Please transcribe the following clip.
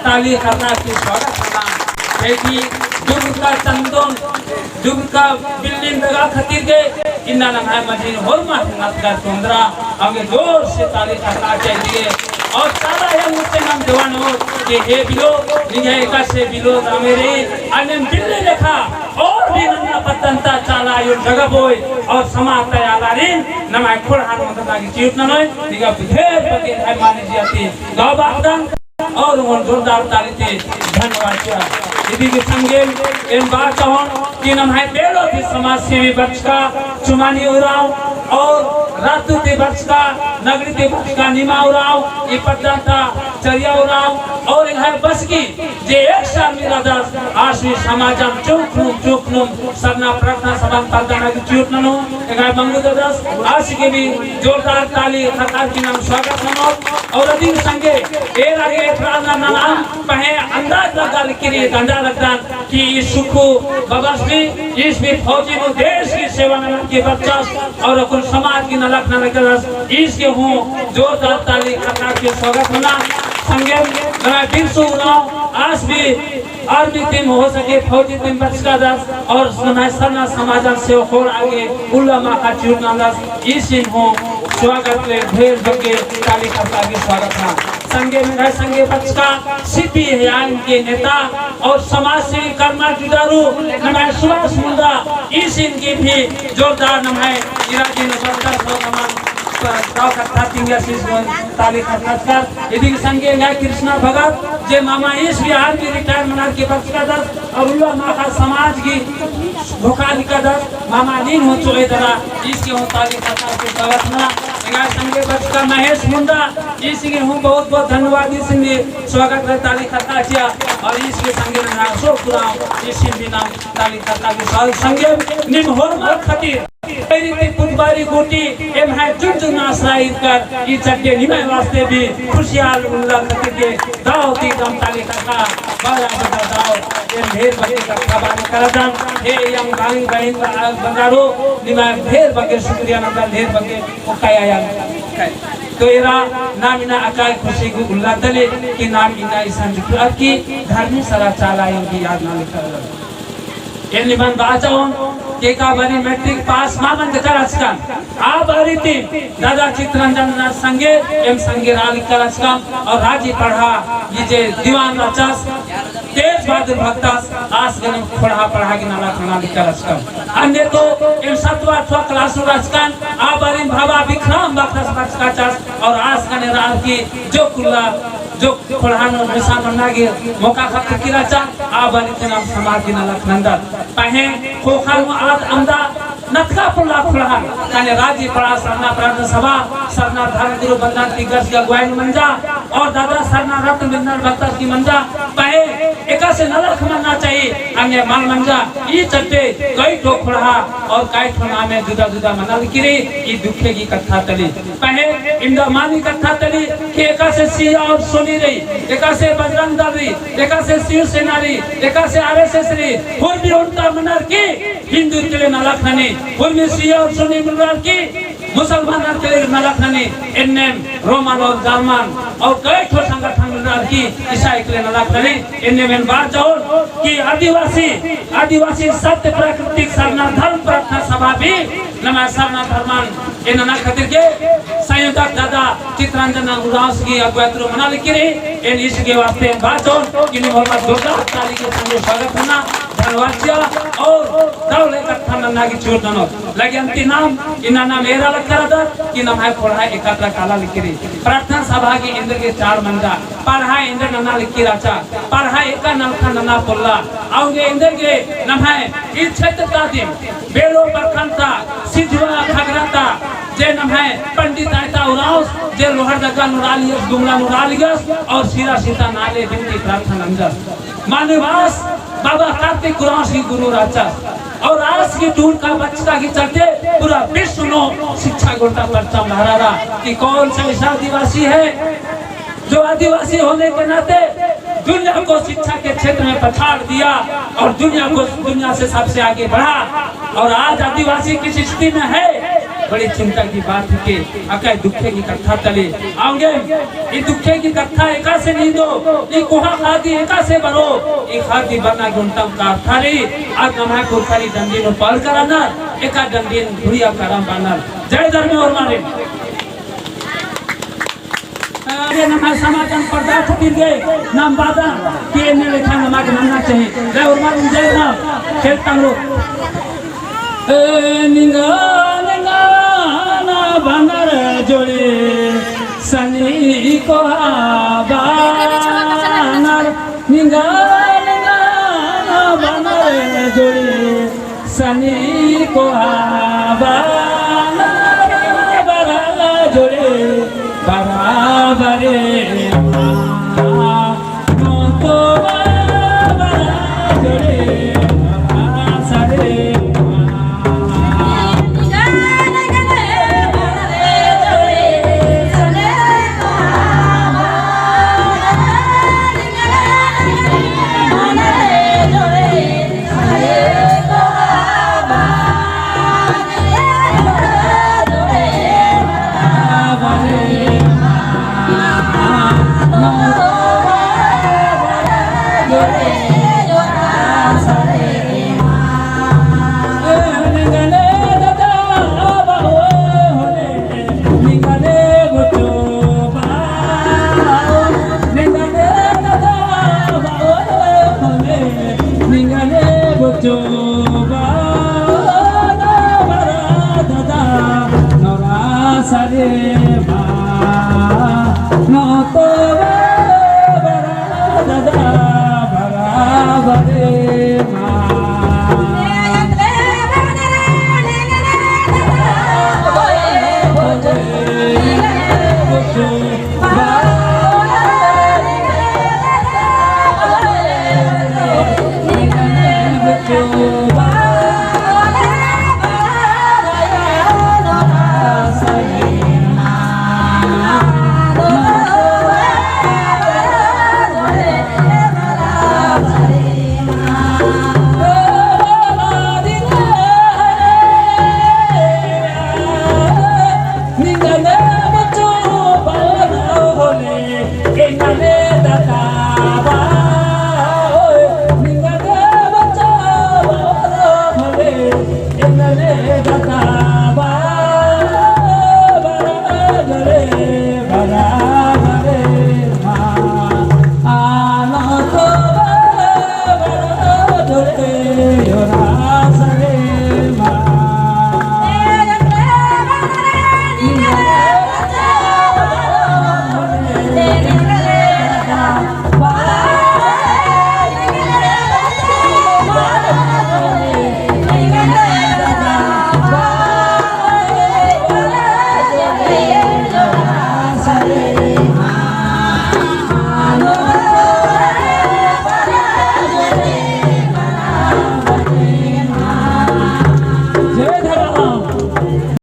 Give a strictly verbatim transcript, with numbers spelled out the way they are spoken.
ताली खरना की स्वागत करना। क्योंकि जुग का चंदन, जुग का बिल्लिन दगा खातिर गे इन्ना नम्है मझी होरमा नतगर तोंदरा, अवंगे जोर से ताली खरना चाहिए। और चाला अयंग उत्ते नाम देवानो कि हे बिलो, निंग्है एकासे बिलो नामे रई, अन्नेम बिल्ली लेखा और भी नन्ना पद्दन ता चाला अयो जगाबओय और समाज ता आलारिन नम्है खोड़हान मदद लागी चिउट ननोय, निंगा ढेर बग्गे है माने जियाती गाँव बागदान और उन जोरदार ताली ती धन्यवाद चिआ। इदी की संगे एन बात चाहोन कि नम्है बेड़ो ती समाज सेवी बरचका चुमानी उराँव और रातू ती बरचका, नगड़ी ती बरचका निमा उराँव, ई पद्दा ता चरिया उराँव और एंग्है बसकी जे एक साल मिला दस आसी समाजम चुकनुम चुकनुम सरना प्रार्थना सभा पद्दा नगी चिउट ननू, एंग्है मंगू ददस आसी के भी जोरदार ताली खरना की नाम स्वागत ननोत। और अदिन संगे एरा गे प्रार्थना नना पहें अंदाज लगा लिकिरी, अंदाज लगदन कि ई सुखू बबस भी, ईस भी फौजी नू देश की सेवा नना की बरचस और अक्कुन समाज की नलख नना करस, ईस के हूँ जोरदार ताली खरना की स्वागत नना। संगे नम्है बिरसू उराँव आस भी army team हो सके, फौजी team बरचका दस, और नम्है सरना समाजन सेवा खोड़हा गे उल्ला माख़ा चिउट नन्दस, ईसिन हूँ स्वागत ले ढेर बग्गे ताली खरना की स्वागत ना। संगे नम्है संगे बरचका सीपीआईएम के नेता और समाज सेवी कर्मा जुझारू नम्है सुभाष मुंडा, ईसिन की भी जोरदार नम्है इरा दिम बरचका सो नमन दव कत्था तिंगिया ईसिन ताली खरना कर। इदी संगे एंग्है कृष्णा भगत जे मामा ईस भी army retire मनर की बरचका दस और उल्ला माख़ा समाज की धोखा लिक्का दस, मामा नीन हूँ चोहे दरा, ईस के हूँ ताली खरना की स्वागत ना। एंग्है संगे बरचका महेश मुंडा, ईस के हूँ बहुत बहुत धन्यवाद, ईसिन भी स्वागत रई ताली खरना चिआ और ईस के संगे नम्है अशोक उराँव, ईसिन भी नाम ताली खरना की स्वागत। संगे नीम होरमा खातिर बैरी ती पुतबारी गूटी एम्है जुनजुन आसरा ईरकर, ई चड्डे निम्है वास्ते भी खुशियाल उल्ला खातिर गे दव ती दम ताली खरना, बारा बजा दव, एम ढेर बग्गे कत्था बारी करदन, हे एम भाई बहिन बा-, बंगारो, निम्है ढेर बग्गे शुक्रिया नन्दन, ढेर बग्गे ओक्का आयन। तो एरा नाम इन्ना अकाय खुशी गही उल्ला तली कि नाम इन्ना इसन जुटुरकी धर्मेस अरा चाला अयो गही याद नना लिक्का एन निमन बाचोन कि एका बारी मैट्रिक पास मा मंजका रहचकन, आ बारी ती दादा चितरंजन नना संगे एम संगे रआ लिक्का रहचकन और राजी पड़हा ई जे दीवान रहचस तेज बहादुर भगतस आस गने खोड़हा पड़हा गे नलख नना लिक्का रहचकन। अन्ने तो एम सतवा अठवा class नू रहचकन, आ बारी भावा विक्रम भगतस बरचका रहचस और आस गने रअर की जो कुल्ला जो खोड़हा नू मिसा मन्ना गे मौका खतरकी रहचा, आ बारी ती नाम समाज गे नलख नन्दत। पहें ख़ोख़ा नू आद अमदा नतका पोल्ला खोड़हा, यानी राजी पड़हा सरना प्रार्थना सभा, सरना धर्म गुरु बंदन तिग्गस गही अगुवाई नू मंजा, और दादा सरना रत्न बिंदन भगतस गही मंजा, पहें एकासे नलख मन्ना चाहिए, अन्ने मल मंजा, ई चड्डे कई ठो खोड़हा और कई ठो नामे जुदा जुदा मना लिकिरी, ई दुखे गही कत्था तली। पहें इन्दा मानी कत्था तली कि एकासे सिया और सोनी रई, एकासे बजरंग दल रई, एकासे शिवसेना रई, एकासे आरएसएस रई, हुरमी ओन्टा मनर की हिन्दू तले नलख ननी, हुरमी सिया और सोनी मनर की मुसलमानर तले नलख ननी, एन्नेम रोमन और जर्मन और कई ठो संगठन मनर की ईसाई तले नलख ननी, एन्नेम एन बाचोन कि आदिवासी, आदिवासी सत्य प्राकृतिक सरना धर्म प्रार्थना सभा भी नम्है सरना धर्मन एन नना खातिर गे संयोजक दादा चितरंजन उराँवस गही अगुवाई तुरु मना लिकिरी, एन ईस गही वास्ते एन बाचोन कि नीम होरमा जोरदार ताली के संगे स्वागत नना, धन्यवाद चिआ और दव ले कत्था नन्ना गे चिउट ननोत। लगे अन्ती नाम, इन्ना नाम एरा लक्करदत कि नम्है खोड़हा एकत्र काला लिकिरी। प्रार्थना सभा गही एन्देरगे चाड़ मंजा, पड़हा एन्देर नना लिक्की रहचा, पड़हा एका नलखा नना पोल्ला, अवंगे एन्देरगे नम्है ई क्षेत्र ता दिम बेड़ो प्रखंड ता, सिधवा खगरा ता, जे नम्है पंडित आयता उराँवस, जे लोहरदगा नू रआ लगियस, गुमला नू रआ लगियस, और सिरा सीता नाले बिनती प्रार्थना नंजस। मानिम आस बाबा कार्तिक उराँवस ही गुरु रहचस। और आस की दूर का बचका की चलते पूरा विश्व नू शिक्षा गोटा परचम लहरारा कि कौन सा ऐसा आदिवासी है जो आदिवासी होने के नाते दुनिया को शिक्षा के क्षेत्र में पछाड़ दिया और दुनिया को, दुनिया से सबसे आगे बढ़ा। और आज आदिवासी किस स्थिति में है, बड़ी चिंता की बात हिके, अकय दुखे की कत्था तले। अवंगे, ई दुखे की कत्था एकासे नींदो, ई कोहा खादी एकासे बरओ, ई खादी बरना गे ओन्टम का अर्था रई, अरा नम्है पुरखर ई डंडी नू पल करनर, एका डंडीन धुरिया करम बअनर। जय धर्मे ओर्मारिन। अरे नम्है समाजन पर्दा छुटिल गे नाम बादन कि एन्ने लेखा नमा गे नन्ना चाहिए। जय उर्मा जय राम। खेल तांगो। ए निंगा निंगा ना बअनर जोड़ी सनी कोहा बअनर। निंगा निंगा ना बअनर जोड़ी सनी कोहा बअनर बरा जोड़े बराबरे मा। नोतो बरा जोड़े बरा सरे मा।